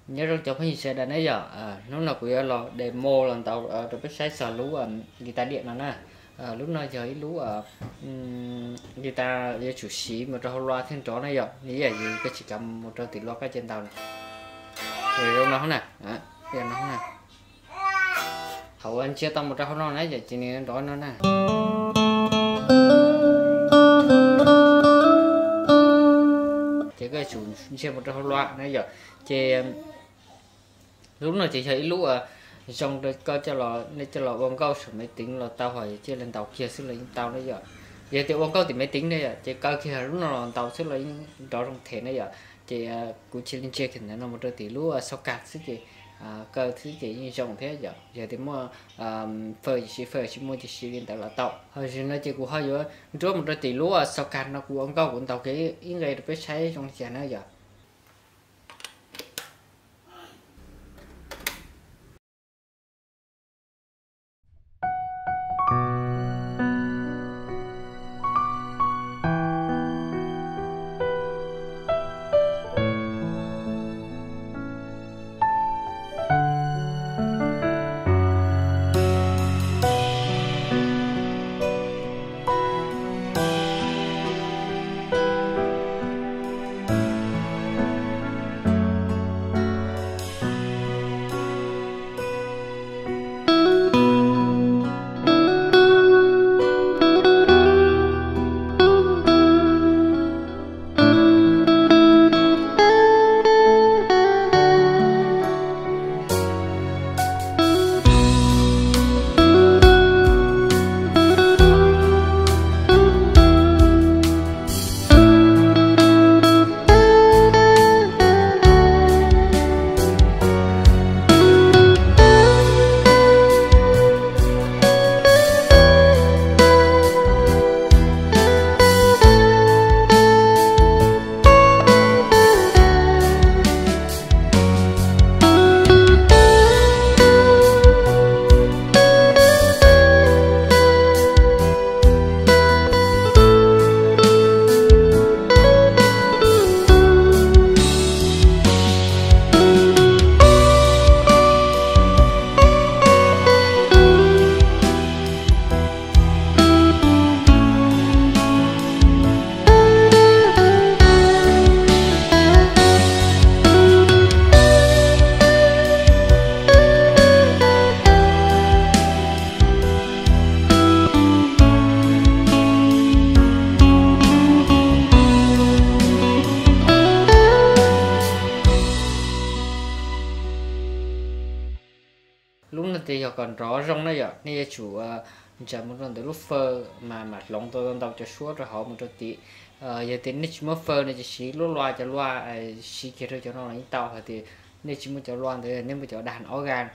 Nyob zoo cov phooj ywg sawv daws na yom, hnub no kuv yuav los demo los ntaus rau peb saib txog lub guitar diam no na. Lub no yog ib lub guitar yuav tsum siv mus rau hauv loa thiaj nrov na yom, nws ib yam yus koj tsis kav mus rau tim loa koj cia ntaus na. Zoo no na, no na. Thaum uas ntsia tau mus rau hauv no na yom, ces nws nrov no na. Ces koj yuav tsum ntsia mus rau hauv loa na yom. Ces lub no ces yog ib lub zoo rau koj coj los, nej coj los ua nkauj saum maiv teev los tau, ho yog cia li ntaus kiag xwb los yeej tau na yom. Yog tias ua nkauj tim maiv teev na yom, ces kaw kiag lub no los ntaus xwb los yeej nrov zoo them na yom. Ces kuv cia li ntsia kiag ntawm no mus rau tim lub xauj kas xwb ces, kaw xwb ces yeej zoo thiab yom. Yog tias muaj faw ces siv faw, tsis muaj ces siv li ntawd los tau. Ho zaum no ces kuv ho yuav nruab mus rau tim lub xauj kas no, kuv ua nkauj kuv ntaus kiag ib nqe rau peb saib zoo li cas na yom. Lub no ces yog kom nrov zoo na yom, nej yuav tsum ntshav mus rau ntawm lub faw mas mam hloov tau ntau cov suab rau hauv mus rau tim. Yog tias nej tsis muaj faw no ces siv lub loa, cov loa siv kiag rau cov no los yeej tau. Hos tias nej tsis muaj cov loa ntawd, nej muaj cov đàn organ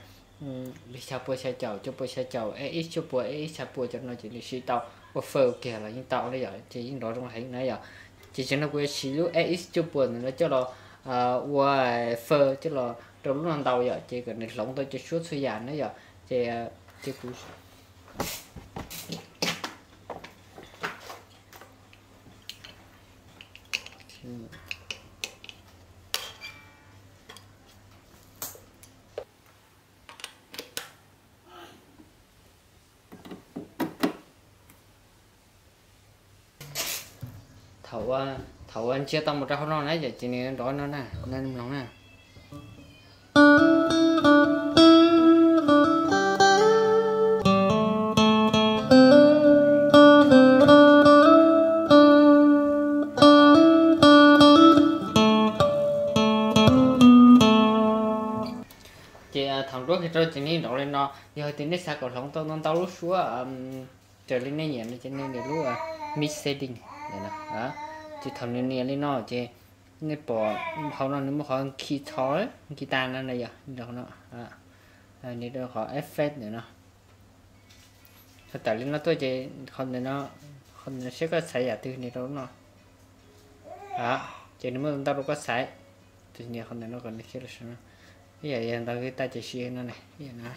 li xya pua xya caum, cuaj pua xya caum, E X cuaj pua, E X xya pua, cov no ces nws siv tau ua faw kiag los yeej tau na yom, ces yeej nrov zoo heev na yom. Ces tam sim no kuv yuav siv lub E X cuaj pua ntawm no coj los ua faw coj los rau lub no ntau yom, ces kom nws hloov tau cov suab txhua yam na yom. Ces, ces kuv Thaum uas ntsia tau mus rau hauv no na yom, ces nws nrov no na, no mloog na. Ces thaum nruab kiag rau ces nws nrov li no. Yog hais tias nej xav kom hloov tau ntau ntau lub suab raws li nej nyiam no ces nej nias lub mix setting ntawm no. Ces thaum nws nias li no ces nej pom hauv no nws muaj qhov key tone, guitar no na yom, nws rau qhov effect ntawm no. Thaum tawm li no tuaj ces qhov ntawm no, qhov ntawm no seb koj xaiv yam twg, nias rau lub no. Ces nws muaj ntau rau koj xaiv. Tus nias qhov ntawm no kom nws khiav los saum no. Ib yam yog ntaus guitar ces siv no ne, ib yam no.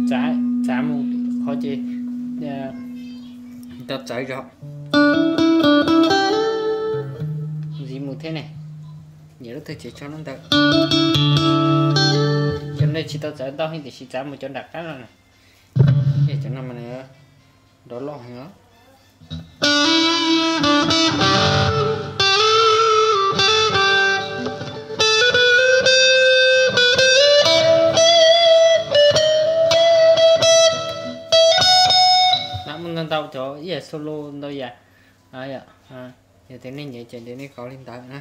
Txav, txav mus qhov ces Tau txawv zog ntxiv mus thiab ne. Nyiam lub thawj tsev tso lub ntawd. Cov no tsis tau txawv ntau heev tiam sis txav mus cov nram qab no na. Cov no mas nrov loj heev os. Muaj ntau ntau cov ib yam solo ntau yam. Yog tias nej nyiam ces nej kov li ntawd na.